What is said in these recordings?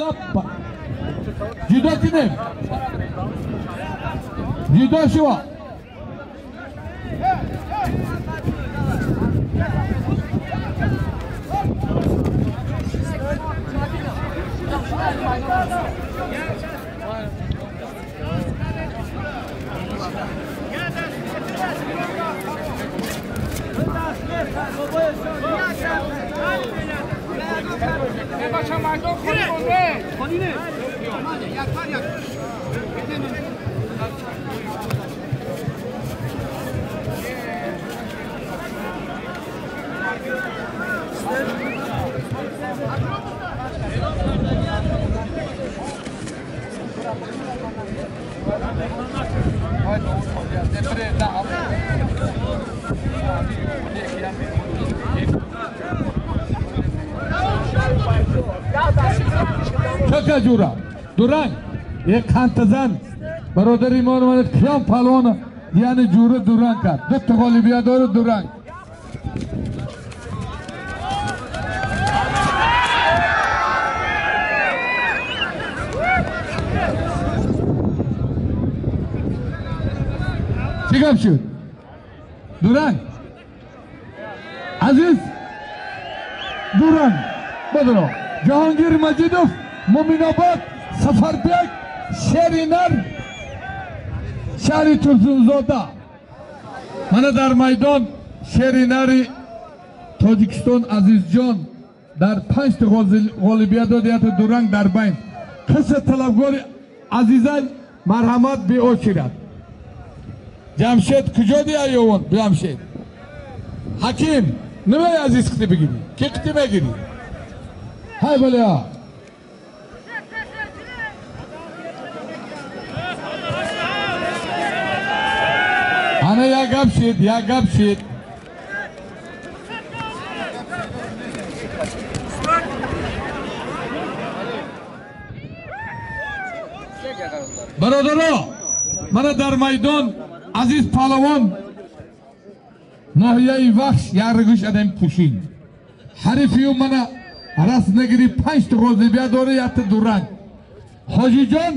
Лаппа. Ҷудо кунем. Ҷудо шуво. Чака ҷура дуранг як қантазан бародари мо қиём палвон яъне ҷура дуранг кард. Дута ғолибият дорад дуранг. Чӣ гап шуд? Дуранг Азиз дуранг бодро Ҷаҳонгир Маҷидов Муминобод Сафарбек Шеринар шаҳри Турсунзода. Мана дар майдон Шеринари Тоҷикистон Азизҷон дар 5 ғолибият дод, ята дуранг дар байн. Қисса талабгори Азизай марҳамат беочирад. Ҷамшед куҷо диаёвон? Ҷамшед Ҳаким нимаи Азиз қити бигирӣ? Ки қити мегирӣ? Ҳай балеа. Ана як гап шид, як гап шид. Бародаро, мана дар майдон Азиз палавон ноҳияи Вахш яргӯш адам пӯшин. Ҳарифию мана раст нагири 5 ғолибият дора, якта дуранг. Ҳоҷиҷон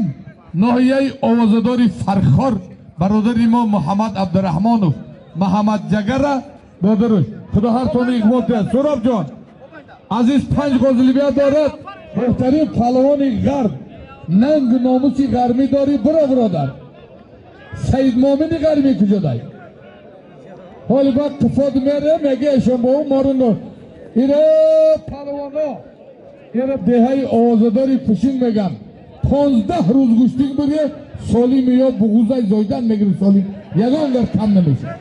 ноҳияи овозадори Фархор бародари мо Муҳаммад Абдураҳмонов Муҳаммад Ҷагара бодаруш. Худо ҳартони иқбол диҳад. Суробҷон Азиз 5 ғолибият дорад, беҳтарин палавони ғарб, нангу номуси ғармӣ дорӣ. Биро бародар. Саид Момини ғармӣ куҷо дай? Ҳоли баъд қифод мере мега эшон бо ӯ моро нор. Иро палавоно иро деҳаи овозадори пӯшин меган. 15 рӯз гӯштик бире солим ё буғузай зойдан мегири солим. Ягон гар кам намешад.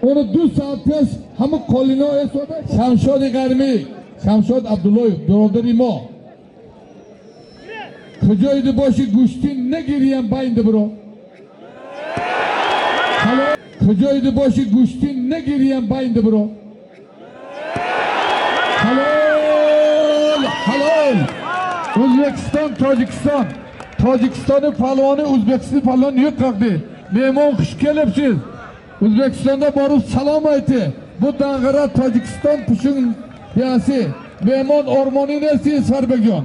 Оно 2 соат пеш ҳама қолино эсода. Шамшоди ғармӣ, Шамшод Абдуллоев бародари мо. Куҷоиди боши гӯштин нагириям байнди биро. Куҷоиди боши гӯштин нагириям байнди биро. Ҳалол, ҳалол. O'zbekiston, Tojikiston. Tojikistonni palvoni O'zbekiston palvoni yiqirdi. Mehmon xush kelibsiz. O'zbekistonda borib salom aytdi. Bu Dang'ara Tojikiston pushun yasi. Mehmon o'rmoni nesti Sarbekjon.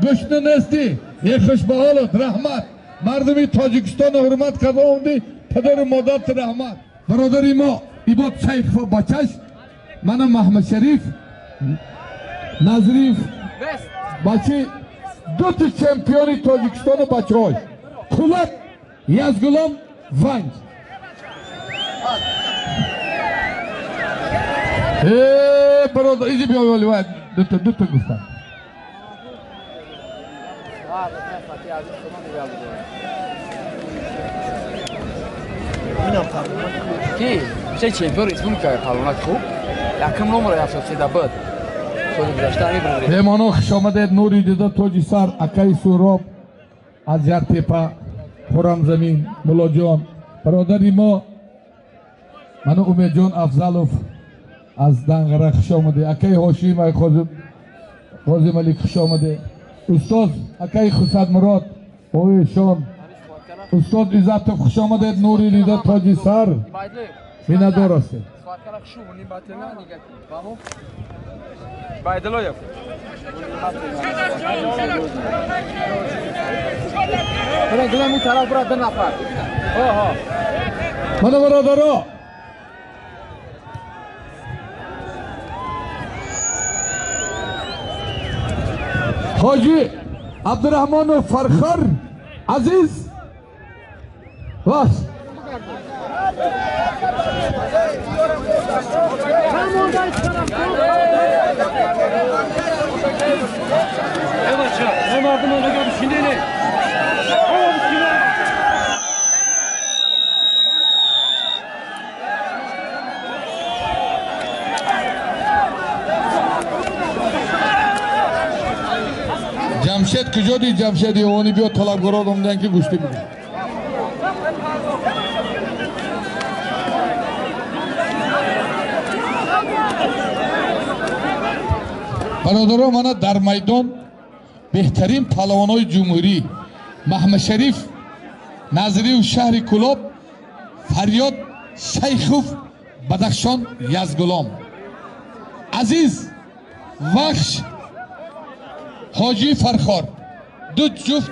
Go'shtni nesti. Ey xushbaholot, rahmat. Mardumi Tojikistonni hurmat qildi. Падару модарат rahmat. Бародари мо Ибод Шайхов бачаш мана Маҳмад Шариф Назриев бачи дута чемпиони Тоҷикистону бачаҳош Кулоб Язгулом Ванҷ. Бародар изи биё вали дута гуфтам. Ки се чемпион республика палвонак хуб якум номер 73 буд. Меҳмонон хуш омадед. Нури дида тоҷи сар акаи Суроб аз Яртепа, Хӯрамзамин, Муллоҷон бародари мо ману Умедҷон Афзалов аз Данғара хуш омадед. Акаи Ҳошим Ғозималик хуш омадед. Устоз акаи Хусадмурод оишон устод Иззатов хуш омадед. Нури дида тоҷи сар миннатдор ҳастем. Байдилоев. Мана бародаро, ҳоҷи Абдурахмонов Фархор Азиз вас. Ҷамшед куҷо дид? Ҷамшед ёвонӣ биё, талабгорон омдан ки гӯштӣ бигир. Бародаро, мана дар майдон беҳтарин паҳлавонҳои ҷумҳурӣ Маҳмадшариф Назриев шаҳри Кӯлоб, Фарёд Шайхов Бадахшон Язгулом, Азиз Вахш ҳоҷи Фархор, ду ҷуфт.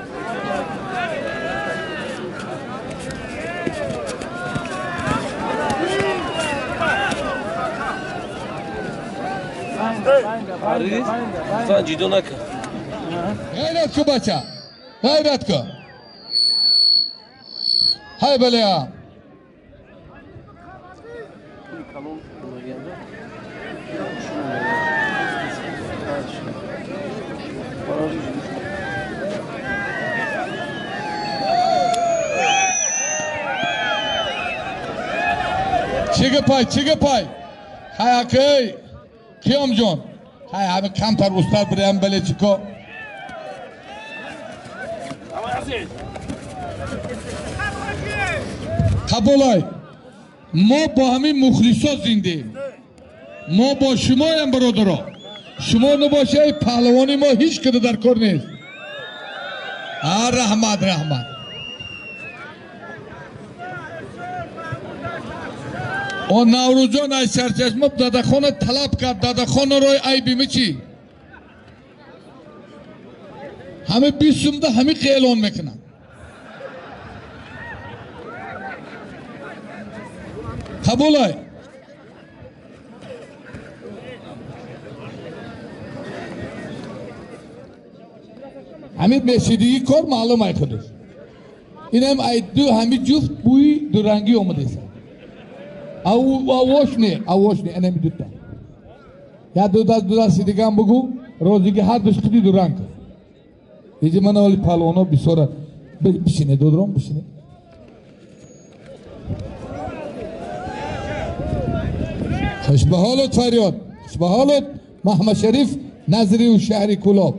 Ғайрат ку, бача, ғайрат ку. Ҳай балеа. Чӣ гапай, чӣ гапай? Ҳай акай Қиёмҷон, ҳай ҳами камтар устад бираям, бале чӣ ко. Қабулай, мо бо ҳамин мухлисо зиндаем, мо бо шумоям бародаро. Шумо набошед, паҳлавони мо ҳеҷ када дар кор нест. А раҳмат, раҳмат. О Наврӯзҷон аз сарчашма дадахона талаб кард, дадахонаро айби чӣ? Ҳами 20 сумда ҳами эълон мекунанд. Қабулай. Ҳамин мешидигӣ кор маълум ай худаш. Инам ай ду ҳами ҷуфт бӯи дурангӣ омадеса. Авош не, авош не, инами дута. Я ду даст, ду дасти дигам бугу, розиги ҳар душ қиди дуранг. Иҷи мана оли палвоно бисёра. Бишине, додром, бишине. Хуш ба ҳолат, Фарёд, хуш ба ҳолат, Маҳмадшариф Назрию шаҳри Кӯлоб.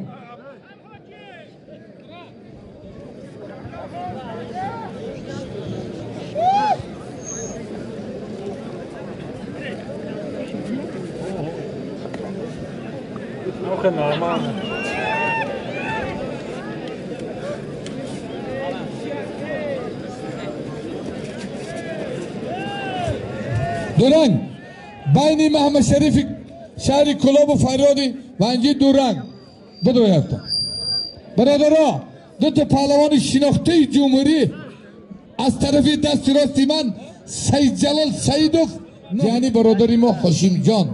Дуранг байни Маҳмадшарифи шаҳри Кӯлобу Фарёди Ванҷӣ дуранг бидояфта. Бародаро, дута паҳлавони шинохтаи ҷумҳурӣ аз тарафи дасти рости ман Саидҷалол Саидов, яъни бародари мо Ҳошимҷон.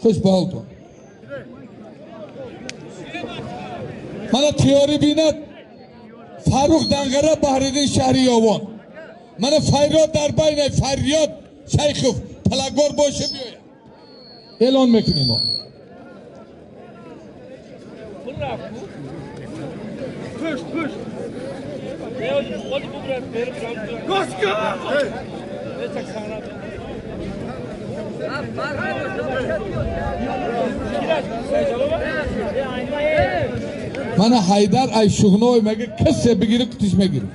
Хуш ба ҳолтон. Мана тиёрӣ бинад Фаррух Данғара Баҳриддин шаҳри Ёвон. Мана Фарёд дар байна Фарёд Шайхов талабгор боша биёяд. Эълон мекунем мо. Мана Ҳайдар ай Шуғной мега касе бигири қутиш мегири.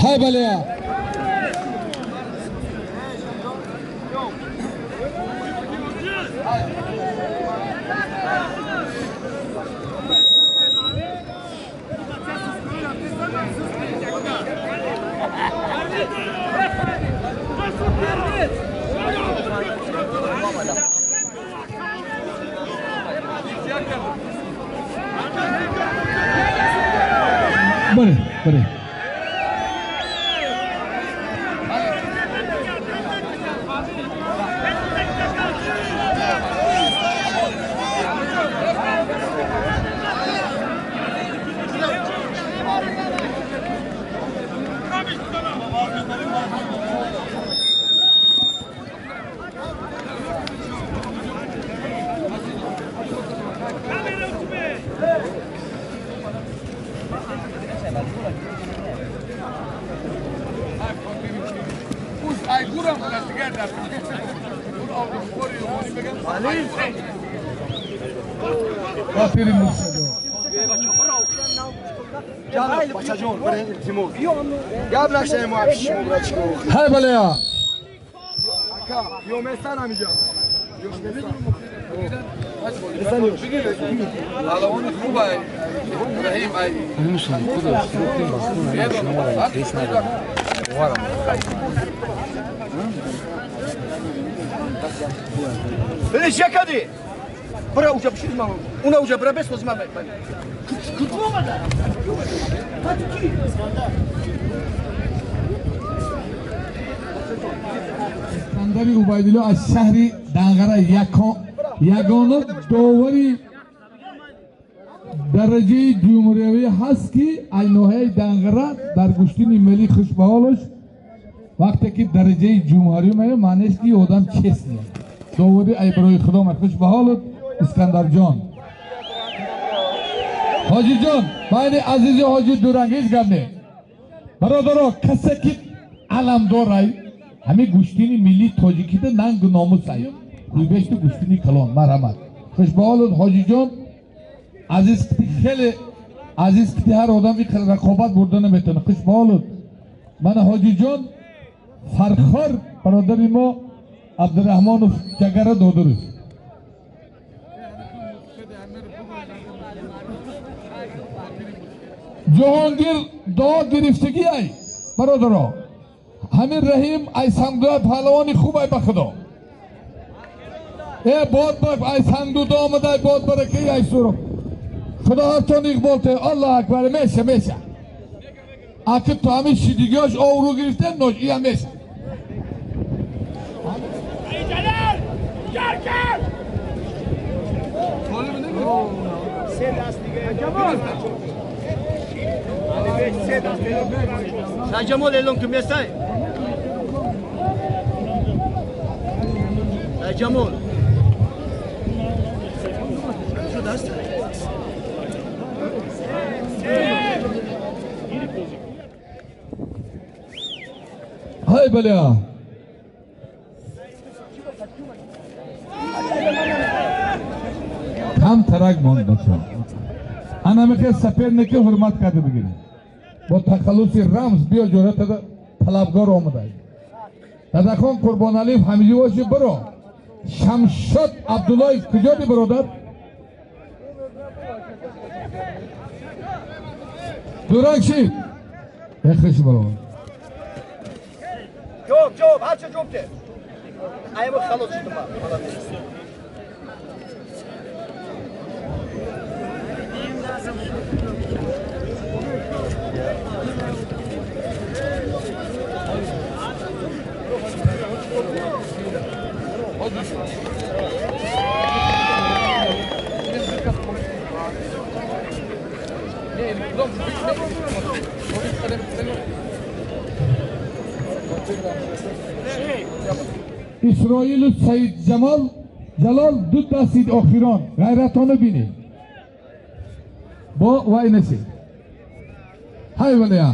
Ҳай балеа. Бале, бале. Ҳай балея. Искандари Убайдулло аз шаҳри Данғара ягона довари дараҷаи ҷумҳуриявӣ ҳаст, ки аз ноҳияи Данғара дар гӯштини миллӣ хушбаҳолаш вақте ки дараҷаи ҷумҳурӣ меояд, маънеш ки одам честный. Довари ай барои худо хушбаҳолат Искандарҷон. Ҳоҷиҷон, байни азизи ҳоҷи Дуранг ҳеҷ гап не. Бародаро, касе ки аламдорай ҳамин гӯштини миллии тоҷикида нангу номус ай. Куйбешти гӯштини калон, марҳамат. Хушбаҳолат ҳоҷиҷон, азиз хеле азиз ки ҳар одам ин рақобат бурда наметавонад. Хушбаҳолат. Мана ҳоҷиҷон Фархор бародари мо Абдураҳмонов ҷагара додурус. Ҷаҳонгир дуо гирифтагӣ ай бародаро. Ҳамин Раҳим ай Сангдуя паҳлавони хуб ай ба худо. Э бод ба ай Сангдуда омада ай бод баракаи ай суро. Худо ҳарчон иқбол те. Аллоҳ акбар меша меша. Аки ту ҳамин шидигиёш оврӯ гирифта нош ия меша. Sajamol elon kim yasay? Sajamol. Şu dast. Hay balya. Кам тарак монд бача. Ана мехе соперники ҳурмат карда бигирем. Бо тахаллуси рамз биё ҷуръатада талабгор омада. Дадахон Қурбоналиев ҳамиҷивоши биро. Шамшод Абдуллоев куҷоди бародар? Дуранг шид. Эхш бародар. Ҷоб, ҷоб, ҳарча ҷоб те. Аймо халос шудам. Исроилу Саид Ҷамол Ҷалол ду дастид охирон ғайратону бинед. Бо вай несид. Ҳай валия.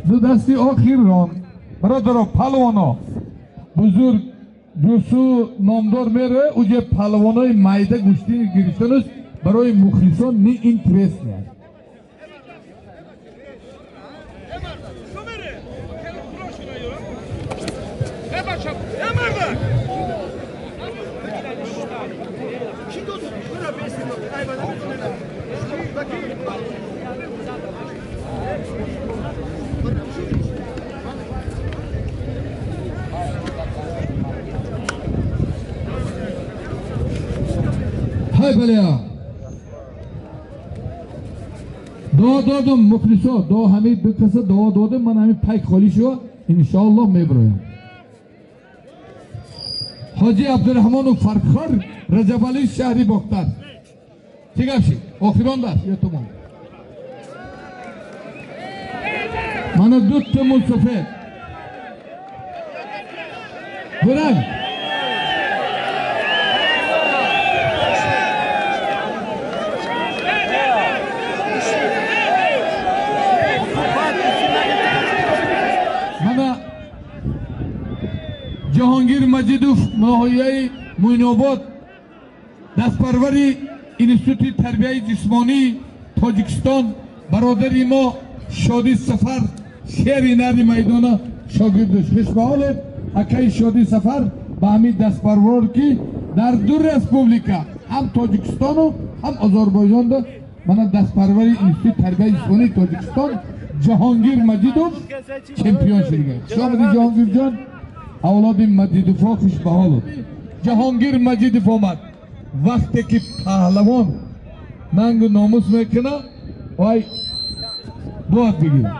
Ду дасти охирон. Бародаро палвоно бузург ҷусу номдор мере уҷе палвонои майда гӯштини гирифтанаш барои мухлисон неинтересный аст. Ҳай балия. Дуо додум мухлисо, дуо ҳамин ду каса дуо додум, ман ҳамин пайк холӣ шуд, иншоаллоҳ мебироям. Ҳоҷи Абдурраҳмонов Фархор, Раҷабалӣ шаҳри Бохтар. Чӣ гап шид? Охирон даст ё тамом? Мана дута мусофир. Буранг. Мана Ҷаҳонгир Маҷидов ноҳияи Муйнобод, дастпарвари Институти тарбияи ҷисмонии Тоҷикистон, бародари мо Шоди Сафар, шери нари майдона шогирдаш. Хушбаҳолед акаи Шоди Сафар ба ҳамин дастпарвар, ки дар ду республика, ҳам Тоҷикистону ҳам Озарбойҷонда, мана дастпарвари Институти тарбияи ҷисмонии Тоҷикистон Ҷаҳонгир Маҷидов чемпион шудига. Хуш омадӣ Ҷаҳонгирҷон, авлоди Маҷидовҳо хушбаҳолуд. Ҷаҳонгир Маҷидов омад. Вақте ки паҳлавон нангу номус мекунад, вай бояд бигирад.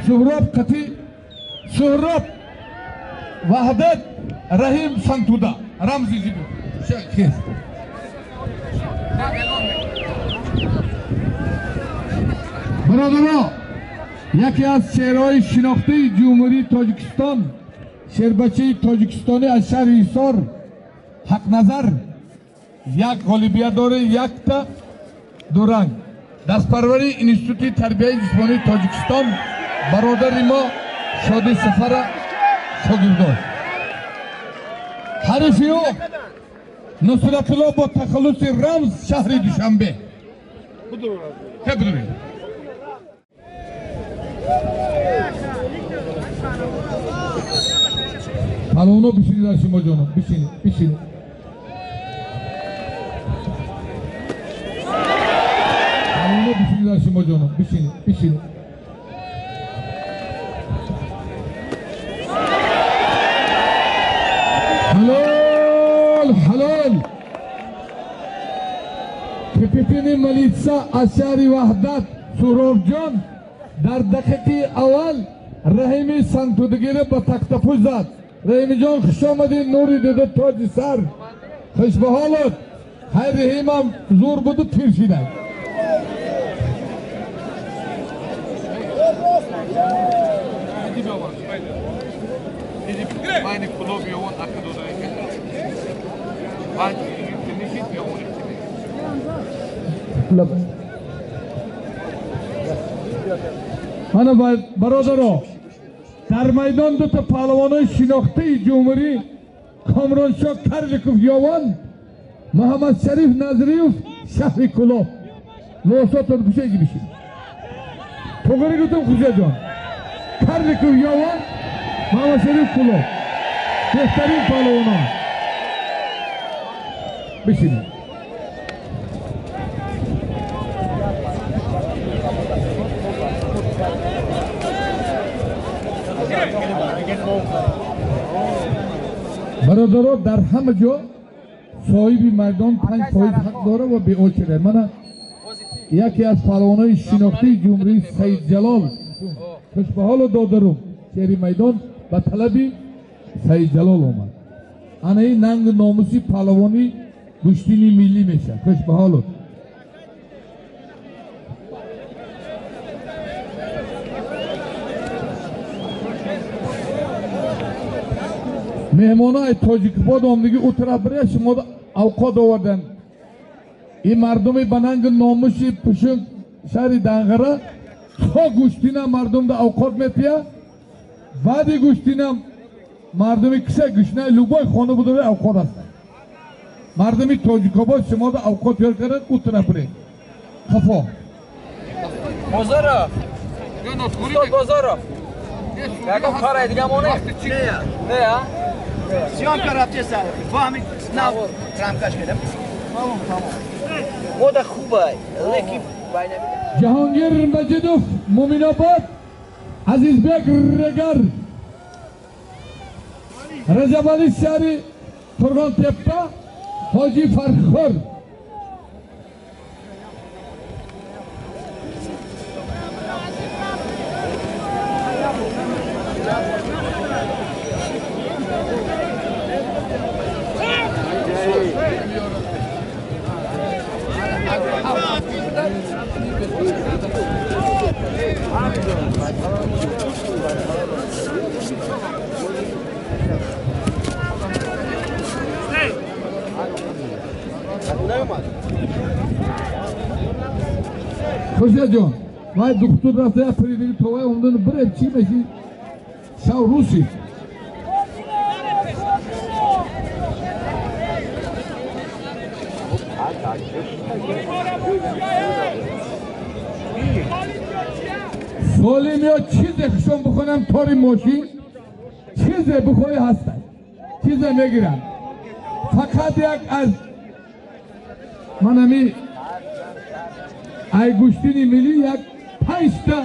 Суҳроб қати Суҳроб Ваҳдат Раҳим Сантуда рамзи зибу хез. Бародаро, яке аз шеърҳои шинохтаи Ҷумҳурии Тоҷикистон, шербачаи тоҷикистонӣ аз шаҳри Ҳисор Ҳақназар, як ғолибият дора, якта дуранг. Дастпарвари Институти тарбияи ҷисмонии Тоҷикистон бародари мо Шоди Сафара шогирдош. Ҳарифи ӯ Нусратулло бо тахаллуси рамз шаҳри Душанбе. Хеб бидуред. Палоно бишинед дар шумо ҷонам, бишинед, бишинед. Палоно бишинед дар шумо ҷонам, бишинед, бишинед. Ҳалол, ҳалол. Капитани милитса аз шаҳри Ваҳдат Суҳробҷон дар дақиқаи аввал Раҳими Сантудагиро ба тахтапӯш зад. Раҳимиҷон, хуш омадӣ, нури дида тоҷи сар. Хушбаҳолот. Ҳай Раҳимам зур буду пир шида. Мана бародаро, дар майдон дута паҳлавонои шинохтаи ҷумҳурӣ Комроншоҳ Карликов Ёвон, Муҳаммадшариф Назриев шаҳри Кӯлоб. Либосотон пӯшед бишед. Тоғри гуфтам Хушаҷон. Карликов Ёвон, Муҳаммадшариф Кӯлоб. Беҳтарин паҳлавонон. Бишинед. Бародаро, дар ҳама ҷо Соҳиби майдон 5% ҳақ дора ва беочере. Мана яке аз паҳлавонои шинохтии ҷумҳурӣ Саидҷалол хушбаҳолу додарум шери майдон ба талаби Саидҷалол омад. Ана ин нангу номуси паҳлавони гӯштини миллӣ мешавад. Хушбаҳолу. Меҳмонои Тоҷикобод омдиги ӯ тараф биря шумо авқот оварданд. Ин мардуми ба нангу номуси Пушунг шаҳри Данғара то гӯштина мардумда авқот метия, баъди гӯштина мардуми киса гӯшна любой хона будора авқот ҳастанд. Мардуми Тоҷикобод шумода авқот ёр карданд, ӯ тараф биред. Хафо. Бозоров. Устод Бозоров. Ягон параи дига монед? Не, а? Съемка рафтеса. Фаҳмид, нав рамкаш кардам. Тамом, тамом. Мода хубай, лекин байнами. Ҷаҳонгир Маҷидов, Муминобод, Азизбек Регар, Раҷабали шаҳри Қурғонтеппа, Ҳоҷи Фархор. Хуршедҷон, вай духтур рафта я придили то вай омдан биреб чӣ меши? Шав руси. Солим ё чизе хушон бихонам тори мошин, чизе бихоҳӣ ҳастад, чизе мегирам. Фақат як аз манами ай гӯштини миллӣ як 5та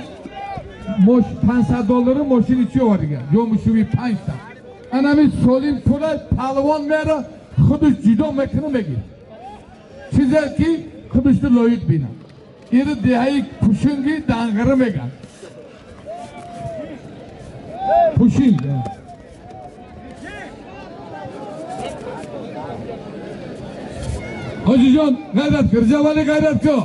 $500 мошини чӣ овардига? Ҷомушӯви 5та. Анами Солим пула паҳлавон мера худаш ҷудо мекуна мегир. Чизе ки худашро лоиқ бинад. Иро деҳаи Пушунги Данғара меган. Пушинг. Ҳоҷиҷон ғайрат кун, Раҷабали ғайрат кун.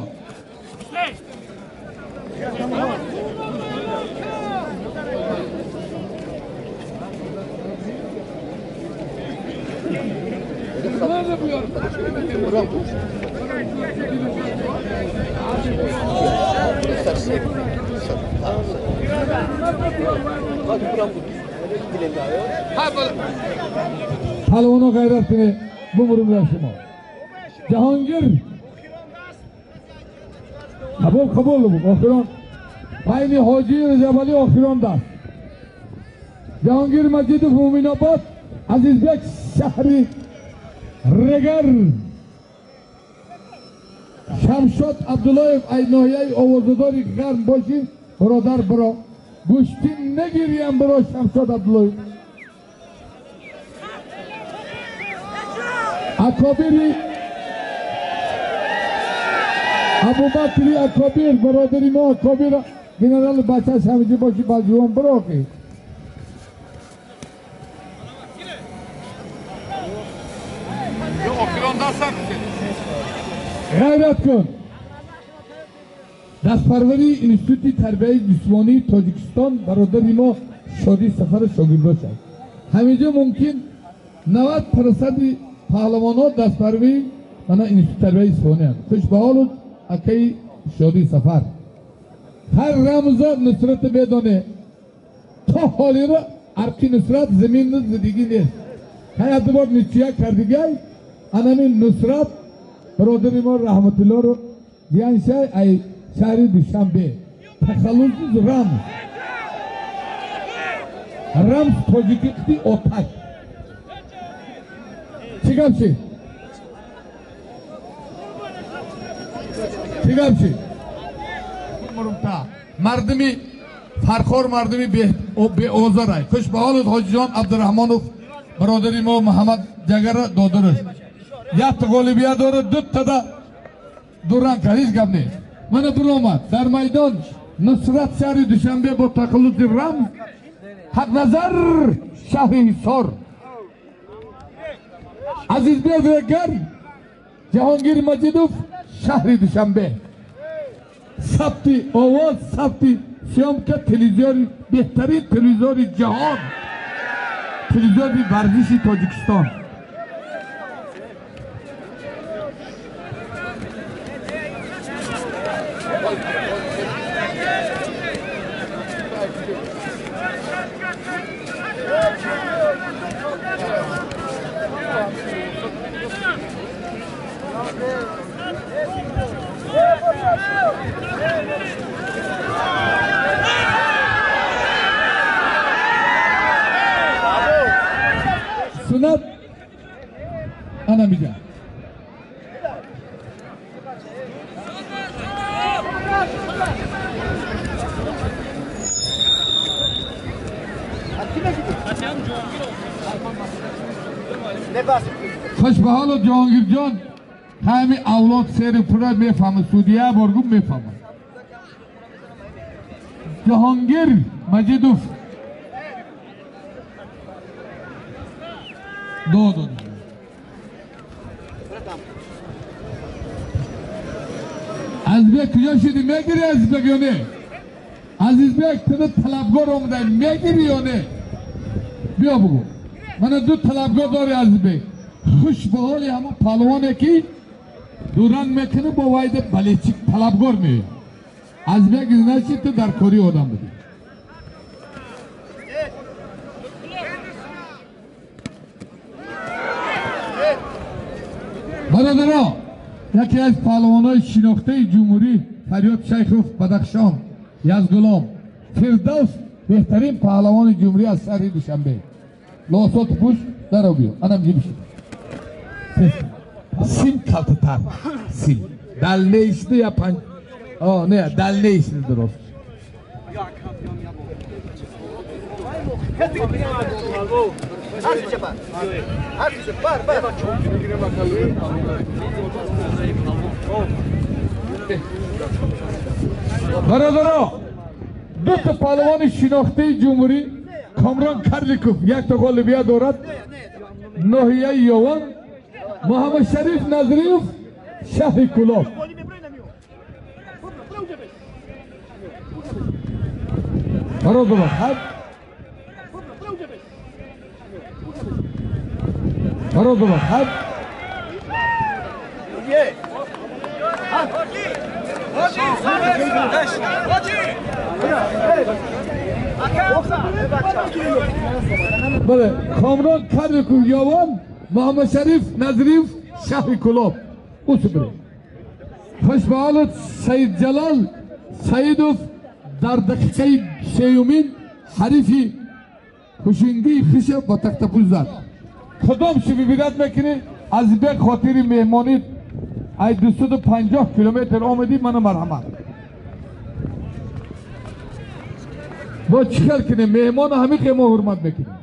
Паҳлавоно ғайрат кунед, бумурум дар шумо. Ҷаҳонгир қабул қабул охирон байни Ҳоҷи Раҷабали охирон даст. Ҷаҳонгир Маҷидов Муминобод, Азизбек шаҳри Регар, Шамшод Абдуллоев ай ноҳияи овозадори Ғарм бошӣ, бародар биро. Гӯштин нагириям биро Шамшод Абдуллоев. Акобири Абубакри Акобир, бародари мо Акобир, генерали бачаш ҳамиҷи бошӣ балҷувон бироқӣ. Ғайрат кун. Дастпарвари Институти тарбияи ҷисмонии Тоҷикистон бародари мо Шодӣ Сафар шогирдо шад. Ҳамиҷа мумкин 90% паҳлавонҳо дастпарвари мана Институти тарбияи ҷисмонианд. Хушбаҳолу акаи Шодӣ Сафар. Ҳар рамза нусрата медоне. То ҳолиро арқи нусрат заминни зиддигӣ нест. Ҳай бор ничия кардигай, анамин Нусрат бародари мо Раҳматуллоро ҷияншай ай шаҳри Душанбе. Тахаллуси Рамз. Рамз тоҷикӣ қити оташ. Чӣ гап шид? Чӣ гап шид? Мардуми Фархор, мардуми беозарай. Хушбаҳолуд Ҳоҷиҷон Абдураҳмонов бародари мо Муҳаммад Ҷагара додараш. Якта ғолибият дорад, дутада дуранг кард, ҳеҷ гап нест. Мана биромад дар майдон Нусрат шаҳри Душанбе бо тақаллуси Рамз, Ҳақназар шаҳри Ҳисор, Азизбек Регар, Ҷаҳонгир Маҷидов шаҳри Душанбе. Сабти овоз, сабти съёмка, телевизори беҳтарин телевизори ҷаҳон, телевизори варзиши Тоҷикистон. Сунат ана миҷа. Хуш ба ҳолу Ҷаҳонгирҷон, ҳами авлод сери пура мефаҳмад, судия боргум мефаҳмад. Ҷаҳонгир Маҷидов дод. Азизбек куҷо шудӣ? Мегирӣ Азизбек ё не? Азизбек, ту талабгор омадаӣ, мегирӣ ё не? Биё бугӯ. Мана ду талабгор дорӣ Азизбек. Хуш ба ҳоли ҳамон паҳлавоне ки дуранг мекунӣ, бо вайда балечик талабгор меояд. Азизбек, значит ту дар кори одам будӣ. Бародаро, яке аз паҳлавонҳои шинохтаи ҷумҳурӣ Фарёд Шайхов, Бадахшон, Язгулом, Фирдавс беҳтарин паҳлавони ҷумҳурӣ аз шаҳри Душанбе. Лосот пӯш даро биё, анам ҷибиши. Сим калтатар, сим. Дальнейший я панҷ. О, не, дальнейший дуруст. Бародаро, дута паҳлавони шинохтаи ҷумҳурӣ Комрон Карликов якта ғолибият дорад, ноҳияи Ёвон, Муҳаммадшариф Назриев шаҳри Кӯлоб. Бародаро, бародаро, бале, Комрон Карликов Ёвон, Муҳаммадшариф Назриев шаҳри Кӯлоб. Усубре. Хуш ба ҳолат Саидҷалол Саидов дар дақиқаи сеюмин ҳарифи ҳушингии хиша ба тахтапӯш зад. Кудом шибибират мекунӣ? Азизбек, хотири меҳмонӣ ай 250 километр омадӣ, мана марҳамат. Бо чӣ хел кунем? Меҳмона ҳамин хел мо ҳурмат мекунем.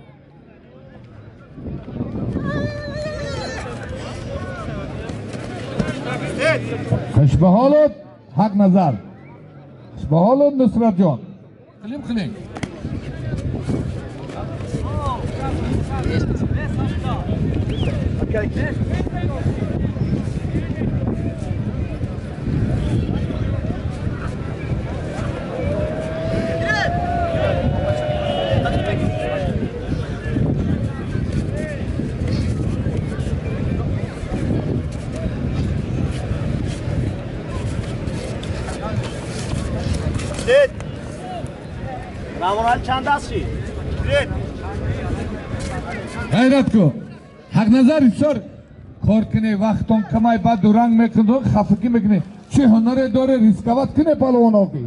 Хуш ба ҳолат Ҳақназар, хуш ба ҳолат Нусратҷон. Қилим қилим. Ғайрат ку. Ҳақназар бисёр кор кунӣ, вақтон камай, баъд дуранг мекунӣ, хафагӣ мекунӣ. Чӣ ҳунаре доре рисковать кунӣ палвоно ки?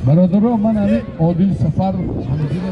Бародаро, ман ҳамин Одил Сафар Ҳамидино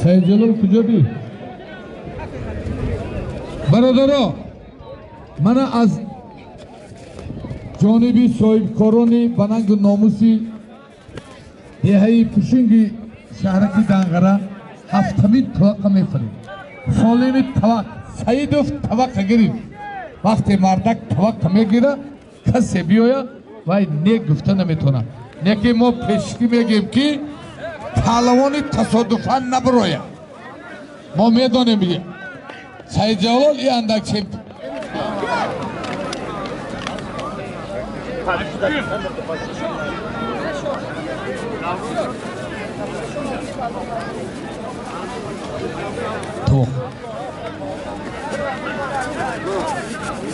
Сайдҷалол куҷо би? Бародаро, мана аз ҷониби соҳибкорони банангу номуси деҳаи Пушинги шаҳраки Данғара ҳафтамин таваққа мефарем. Солими тавақ Саидов таваққа гирифт. Вақте мардак таваққа мегира, касе биёя вай не гуфта наметавонад. Не ки мо пешкӣ мегӯем, ки паҳлавони тасодуфан набирояд. Мо медонем, Сайдҷалол и андак чемпион.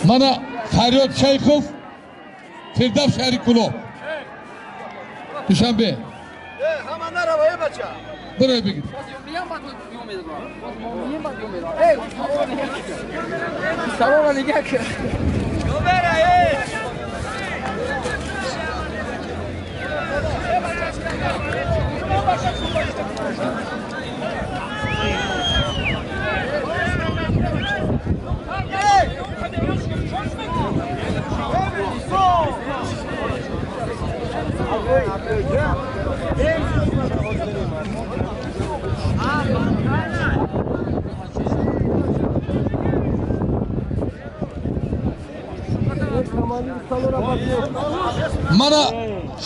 Мана Фарёд Шайхов, Фирдавс шаҳри Кӯлоб, Душанбе. Бирой бигир. Мана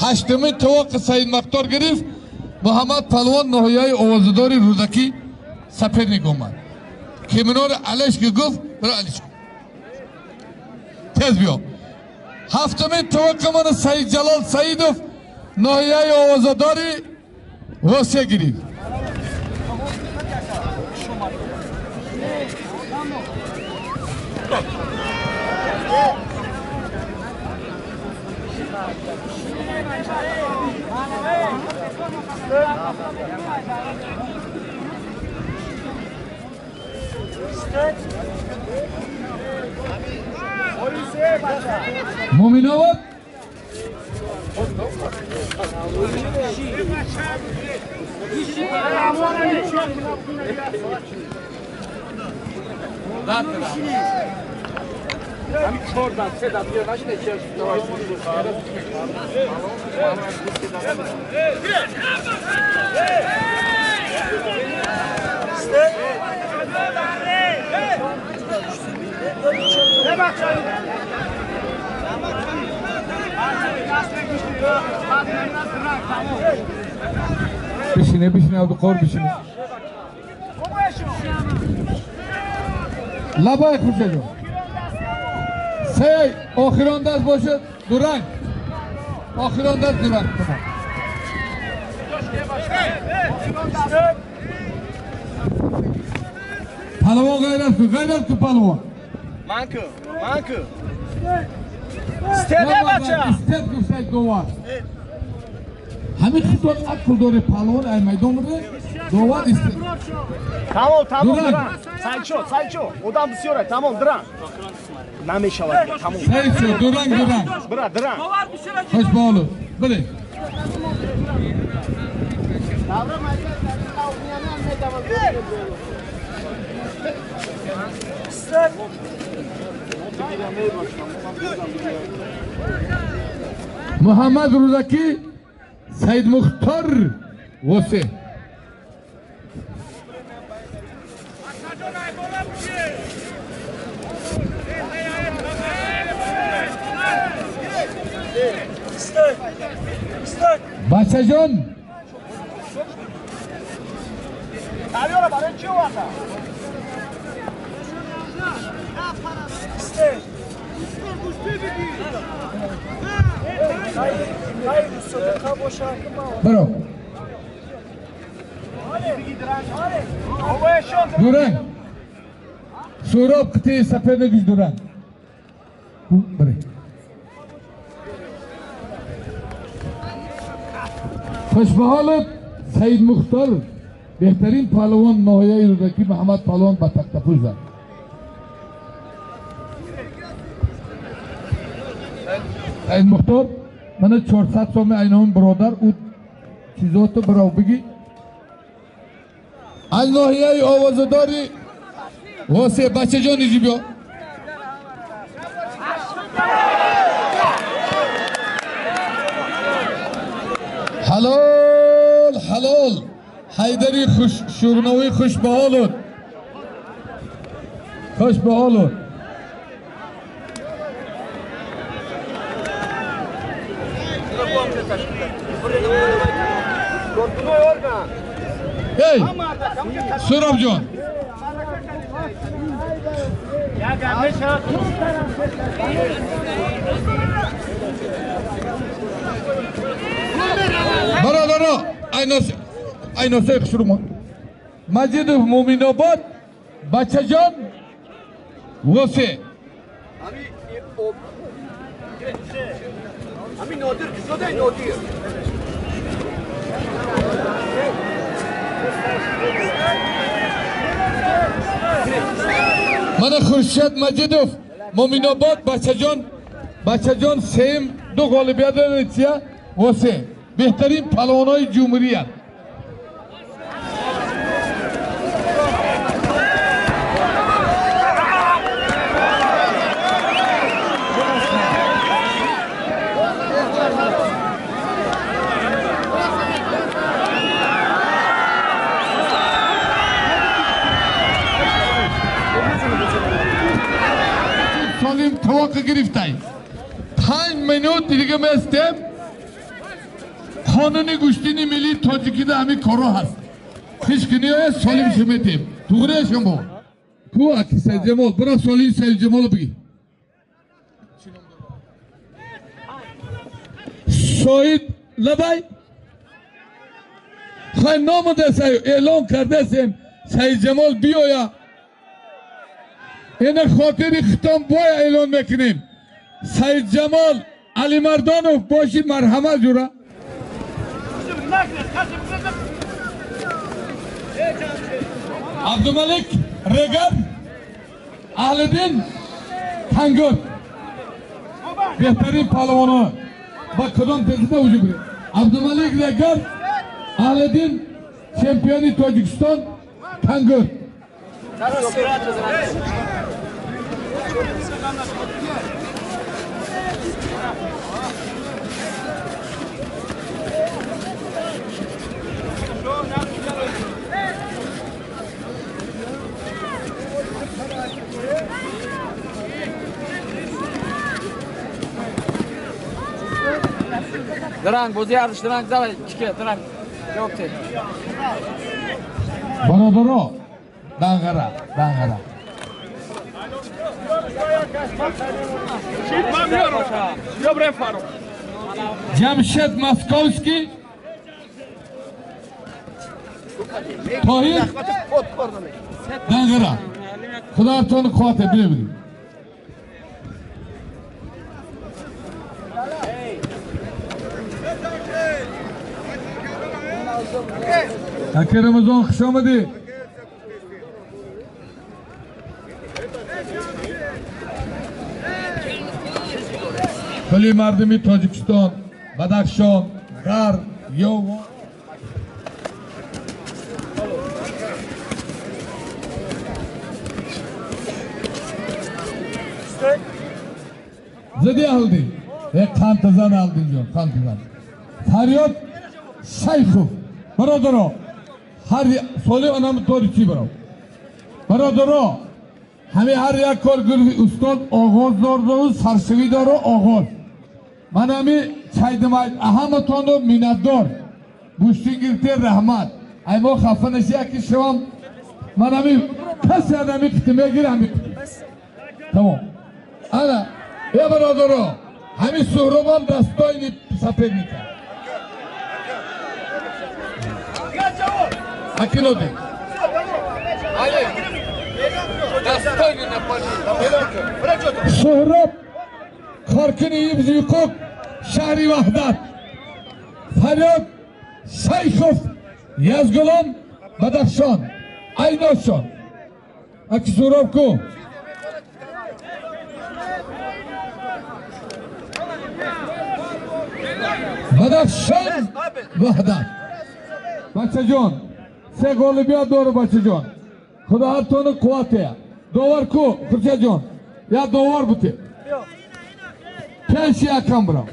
ҳаштумин тавоқи Саид Мухтор гирифт. Муҳаммад Палвон ноҳияи овозадори Рӯдакӣ соперник омад. Киминори Алеш ки гуфт, биро Алиш, тез биё. Ҳафтумин тавоқи мана Саид Ҷалол Саидов ноҳияи овозадори Восия гирифт. Муминобод Бишине, бишине, Абдуқор бишине. Лабай Хуршедҷон. Се охирон даст бошад дуранг. Охирон даст дуранг. Палвон ғайрат кун, ғайрат кун палвон. Ман ку, ман ку. Истед бача. Истед гуфтед довар. Ҳамин хитон ақл дори палвон ай майдон ре довар истед. Тамом, тамом, дуран. Сайчо, сайчо. Одам бисёр ай, тамом, дуран. Намешавад, тамом. Сайчо, дуранг, дуранг. Бира, дуран. Хуш ба ҳолат. Бале. Муҳаммад Рӯдакӣ, Саид Мухтор Восе. Бачаҷон, баро. Дуранг. Суроб қитъи сафедагиш дуранг. Баре. Хушбаҳолат Саид Мухтор, беҳтарин палвон ноҳияи Рӯдакӣ Муҳаммад палвон ба тахтапӯш зад. Саид Мухтор, мана 400 соми айноми биродар, ӯ чизото бирав бигӣ. Аз ноҳияи овозадори Восе, бачаҷон иҷи биё. Ҳалол, ҳалол. Ҳайдари хуш шурновӣ хуш ба ҳолут. Хуш ба ҳолут. Эй, Суробҷон. Бародаро, айносаи хушрӯмон. Маҷидов Муминобод, бачаҷон Восе. Мана Хуршед Маҷидов, Муминобод, бачаҷон, бачаҷон сеюм ду ғолибият дорад, Восе. Беҳтарин палвонҳои ҷумҳурият. Солим тавоқа гирифтай. 5 минут дига местем. Қонуни гӯштини миллии тоҷикида ҳамин корро ҳаст. Ҳеҷ ки ниҳоят солим шуметем. Туғре шумо. Ку аки Сайидҷамол, бира солим Сайидҷамоло бигӣ. Соид лабай. Хай номадасаю эълон кардасем Сайидҷамол биёя. Ина хотири хитом боя эълон мекунем. Сайидҷамол Алимардонов боши марҳамат ҷура. Абдумалик Регар, Аҳлиддин Тангур. Беҳтарин палвонҳо ба кадом тезида вуҷуд биред. Абдумалик Регар, Аҳлиддин чемпиони Тоҷикистон Тангур. Дранг, бозӣ арзиш дранг, давай, чике, дранг. Ҷавоб те. Бародаро, Данғара, Данғара. Ҷамшед Московский, Тоҳир Данғара. Худоятон қувват бибиред. Аки Рамазон хуш омадӣ. Кулли мардуми Тоҷикистон, Бадахшон, Ғарб, Ёвон. Зиди алдӣ. Қантазан алдинҷон, қантазан. Фарёд Шайхов. Бародаро, ҳар соли онам тори чӣ баро? Бародаро, ҳами ҳар як коргури устод оғоз дорду, саршавӣ дору оғоз. Ман ҳами чайдимай ҳаматонро миннатдор. Гӯштин гирифте раҳмат. Ай мо хафа наши яки шавам. Ман ҳами касе ҳами қити мегир ҳами қити. Тамом. Ана, е бародаро, ҳами Суҳробам дастоини соперника. Акиноди. Суҳроб Коркини ҳифзи ҳуқуқ шаҳри Ваҳдат. Фарёд Шайхов Язгулом Бадахшон. Айношон. Аки Суҳроб ку? Бадахшон Ваҳдат. Бачаҷон, се ғолибият дору бачаҷон. Худо ҳартону қувват тия. Довар ку, Хуршедҷон. Я довар бути. Пеши якам бирам.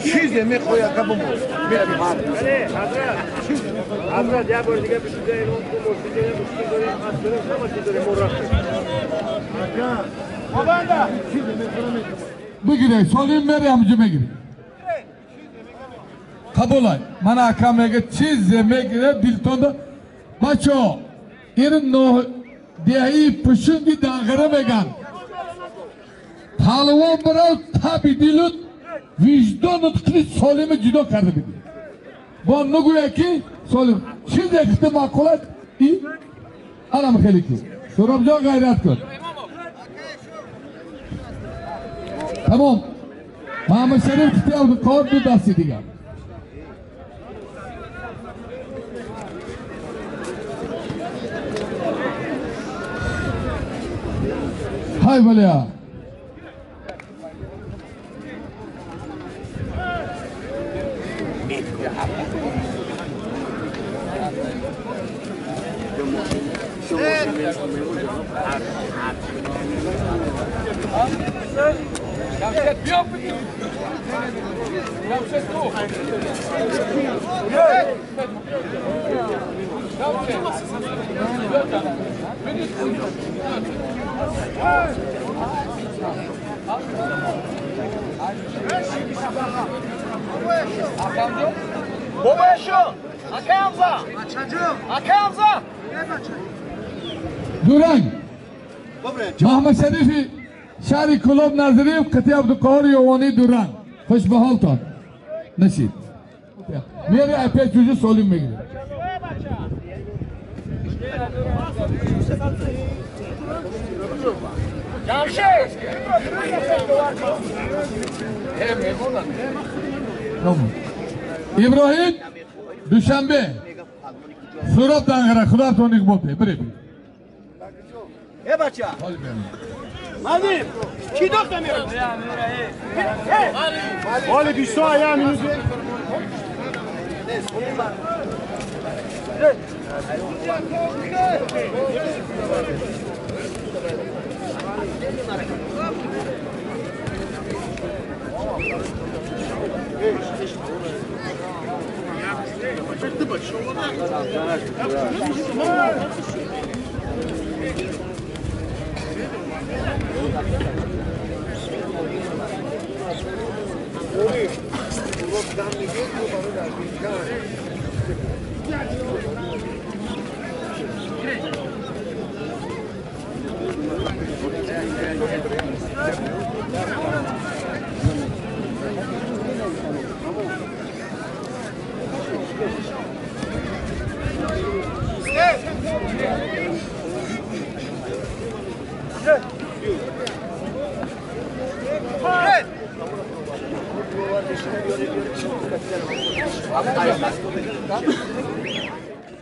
Чизе мехоҳӣ ака бумон. Ҳазрат, як бор дига бишида эълон кун, мошин дорем, мушкил дорем, асп дорем, ҳама чиз дорем, мо рафтем. Ака, чизе мехоҳам мекунам. Бигиред, солим мери ҳамҷо мегиред. Қабулай. Ман ака мега чизе мегиред дилтонда. Бачаҳо, ин деҳаи пушунги Данғара меган. Палвон бирав таби дилут виҷдонут қили солима ҷудо карда бигир. Бо нагӯя ки солим чизе қити маъқулат и анам хеле ки. Суҳробҷон ғайрат кун. Тамом. Маҳмад Шариф қити Абдуқоҳир ду дасти дигар. Ҳай валия. Дуранг. Маҳмад Шарифи шаҳри Кӯлоб Назриев қити Абдуқоҳир Ёвонӣ Дуранг. Хуш ба ҳолтон. Нашид. Мери опять чужи солим мегиред. Иброҳим Душанбе. Суҳроб Данғара, Худоятон иқбол те. Биред. Э бача. Мадим, ки дохта мера? Оли 21 минут.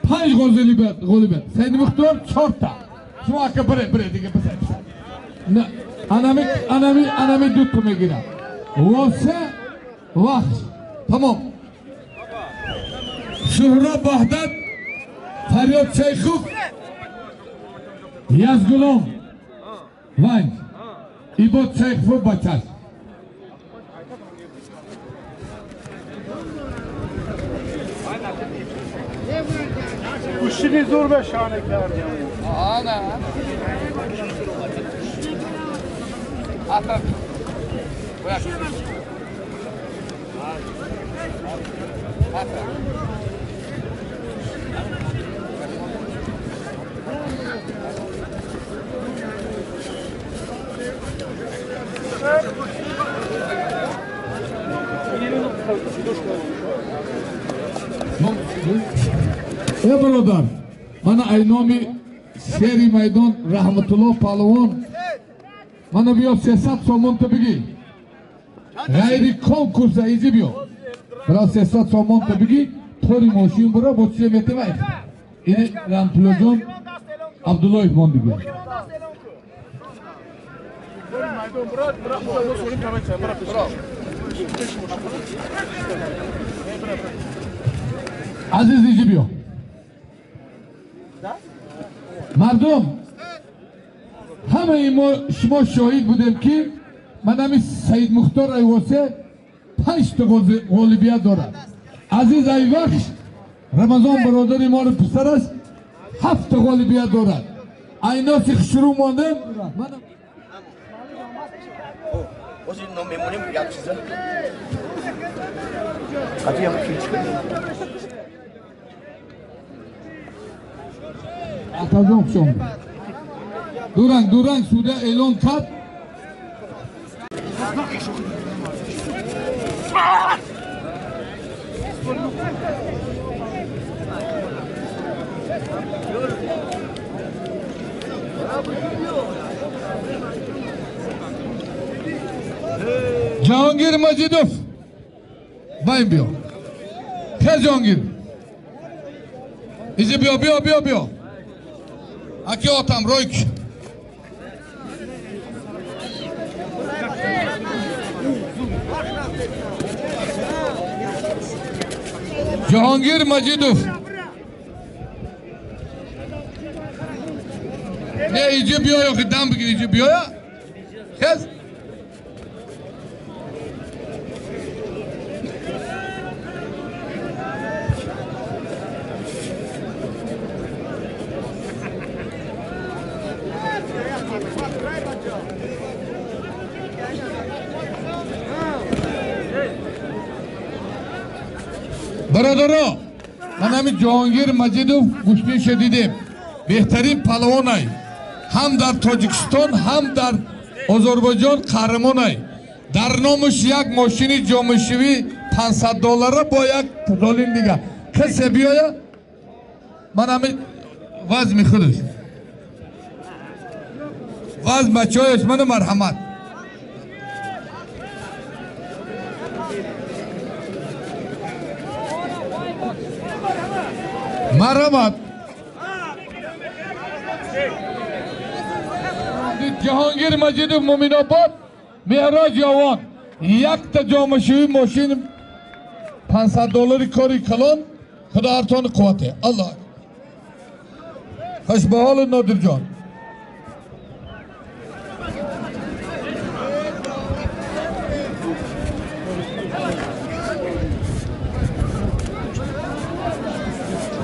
Панҷ ғолибият. Саид Мухтор 4 та. Шумо ака бире, бире дига бисай, бисай. На, анами, анами, анами дута мегирад. Восе вақт. Тамом. Шуҳроб Ваҳдат, Фарёд Шайхов, Язгулом Ванҷ, Ибод Шайхов бачаш. گوشتی زور به شانه کردیم. آه نه. Э бародар, мана ай номи шери майдон Раҳматулло Палвон, мана биё 300 сомонта бигӣ. Ғайри конкурса изи биё. Бира 300 сомонта бигӣ, тори мошин бира бо чизе метавай. Ини Раҳматуллоҷон Абдуллоев мон дига. Азиз изи биё. Мардум, ҳамаи мо шумо шоҳид будем ки манами Саид Мухтор Айвосе 5 та ғолибият дорад. Азиз Айвахш Рамазон бародари моро писараш 7 та ғолибият дорад. Айноси шурӯъ мондем. Ҳозир ном мемонем як чиза. Қатиям ки Атажон хуш омадед. Дуранг, дуранг судя эълон кард. Ҷаҳонгир Маҷидов. Байн биё. Хез Ҷаҳонгир. Изи биё, биё, биё, биё. Аки отам ройк. Ҷаҳонгир Маҷидов. Не, иҷи биё, ё дам бигир, иҷи биёя. Хез. Бародаро, ман ҳамин Ҷаҳонгир Маҷидов гӯштиша дидем. Беҳтарин палвонай. Ҳам дар Тоҷикистон, ҳам дар Озарбойҷон қаҳрамонай. Дар номаш як мошини ҷомашӯӣ 500 доллара бо як долин дига. Касе биёя, ман ҳамин вазми худаш. Вазм бачаҳояш ману марҳамат. Марҳамат. Ҷаҳонгир Маҷидов Муминобод, Меҳроҷ Ёвон. Якта ҷомашӯӣ мошин 500 доллари кори калон. Худо ҳартони қуввате. Аллоҳ. Хуш ба ҳоли Нодирҷон.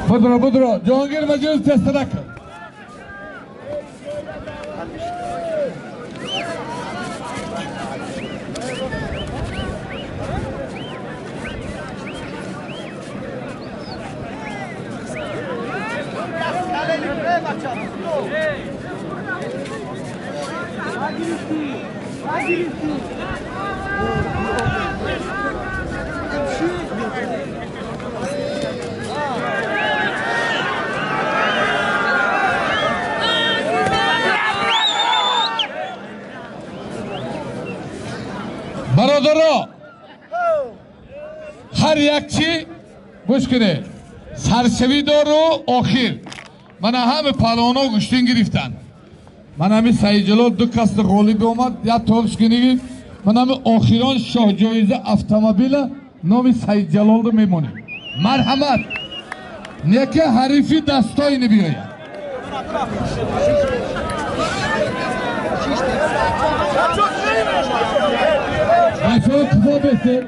Будро, будро. Ҷаҳонгир Маҷидов тезтара кун. Бародаро, ҳар як чӣ гӯш кунед, саршавӣ дору охир. Мана ҳама паҳлавонҳо гӯштин гирифтанд. Ман ҳами Саидҷалол ду касни ғолиб омад, як тоқш гирифт. Ман ҳами охирон шоҳҷоиза автомобила номи Саидҷалолро мемонем. Марҳамат, неки ҳарифи дастоини биёяд. Бачаҳо қифо бестед.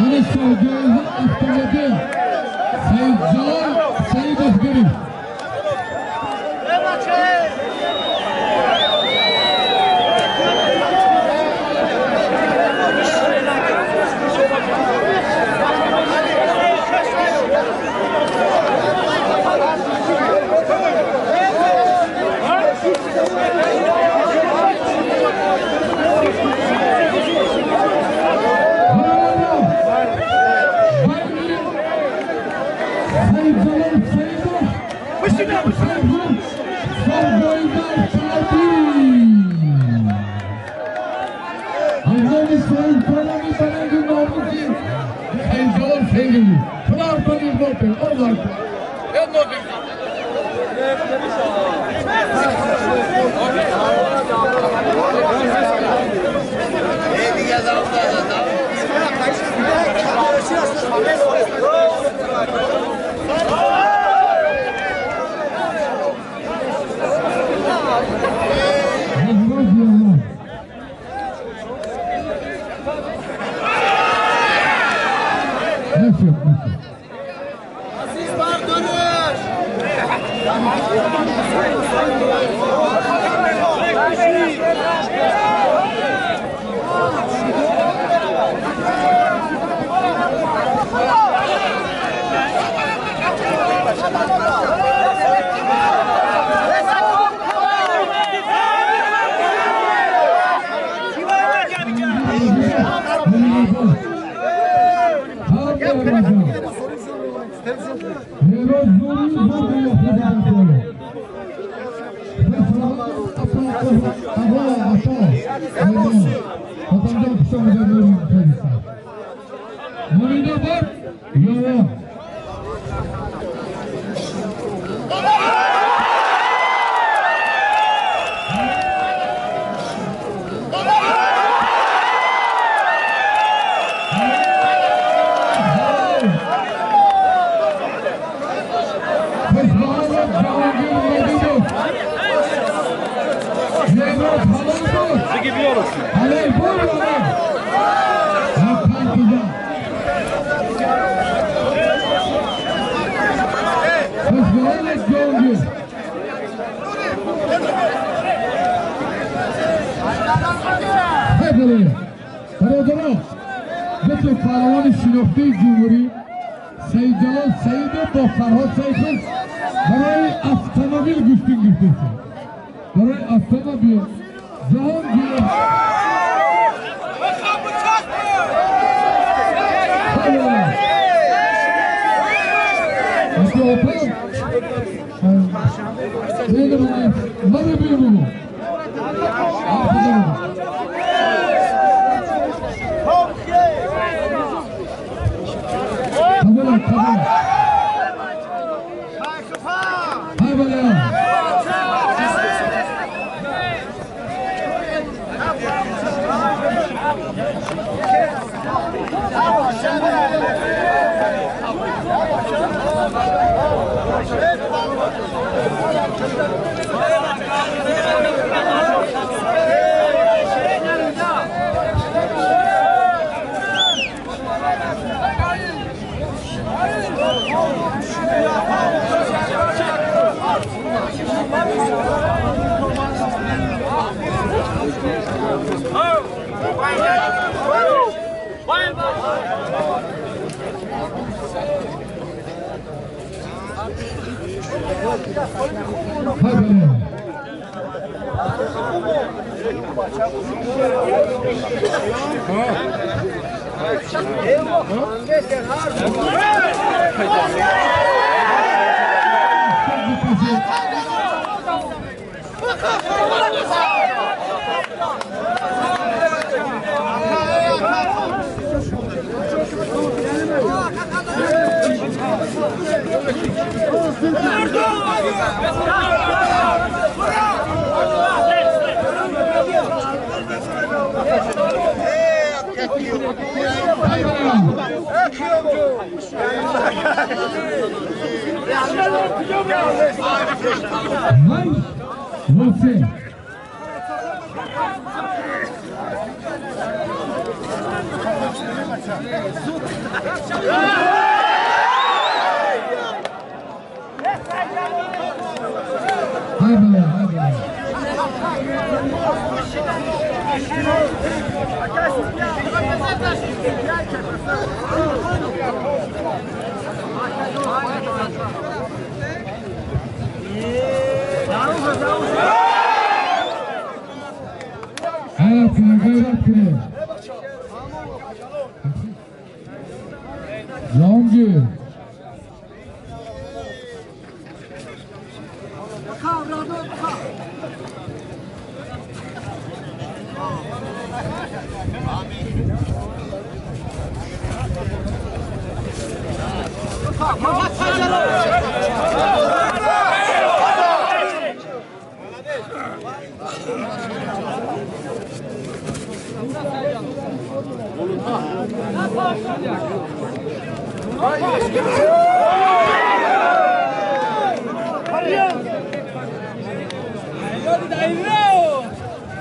Мана шоҳҷоиза автомобил Саидҷалол Саидов гирифт.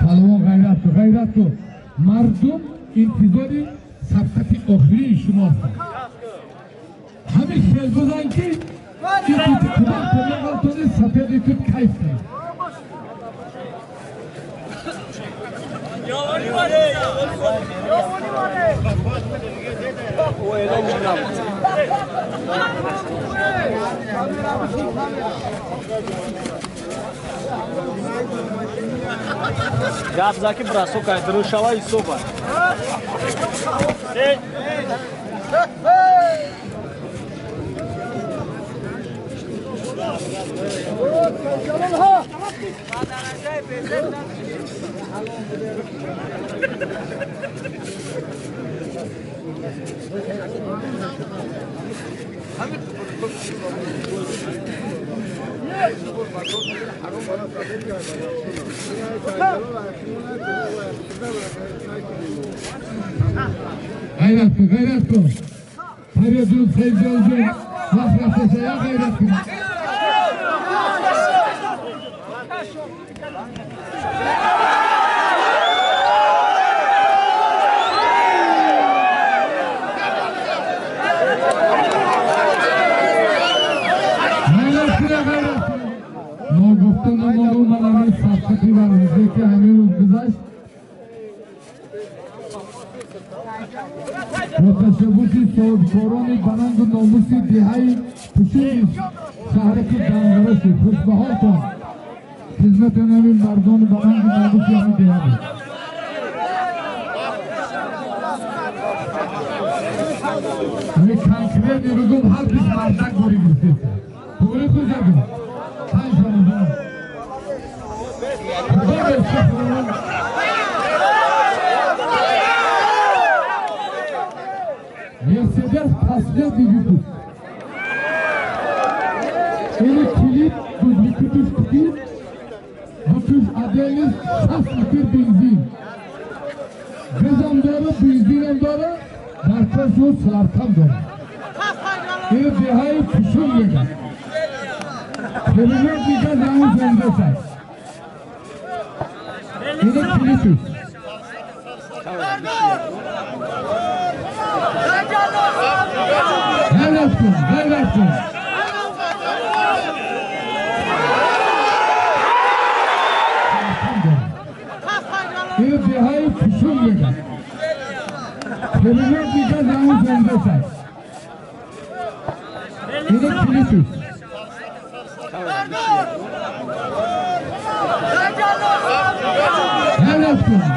Палвон ғайрат ку, ғайрат ку. Мардум интизори сабқати охирии шумо ҳастанд. Ҳамин хел бузан ки кӯдак сафеди тут кайф кунад. Гап заки бросок ай друшава и соба. Ғайрат кун, ғайрат кун. Фарёдун Сайидҷонҷон вақт рафтаса, ғайрат кун. Ғайрат кун, ғайрат кун. Ногуфта намонум ман ҳамин сабқати варзише ки ҳамин рӯз гузашт бо ташаббуси соҳибкорони баланду номуси деҳаи Пушуни шаҳраки Данғара шуд. Хушбаҳолтон хизмати ҳамин мардони баланду номуси ҳамин деҳа буд. Ҳамин конкретни рӯзум ҳар кис мардак бори гирифтеса. Туғри хушаду панҷ рамазон. Худо берса Худованд. Мерседес последний выпуск. Или килит, дубликатуш купил, бутуш отдельный, 60 литр бензин. Газам дора, бензинам дора, дар пашу сларкам дора. Или деҳаи Пушун меган. Перевод меган ҳамун зондаса. Или килитуш. Ғайрат кун, ғайрат кун. Или деҳаи Пушун меган. Перевод меган ҳамун зондаса. Или килитуш. Варзиши якум. Ҳалаф кун.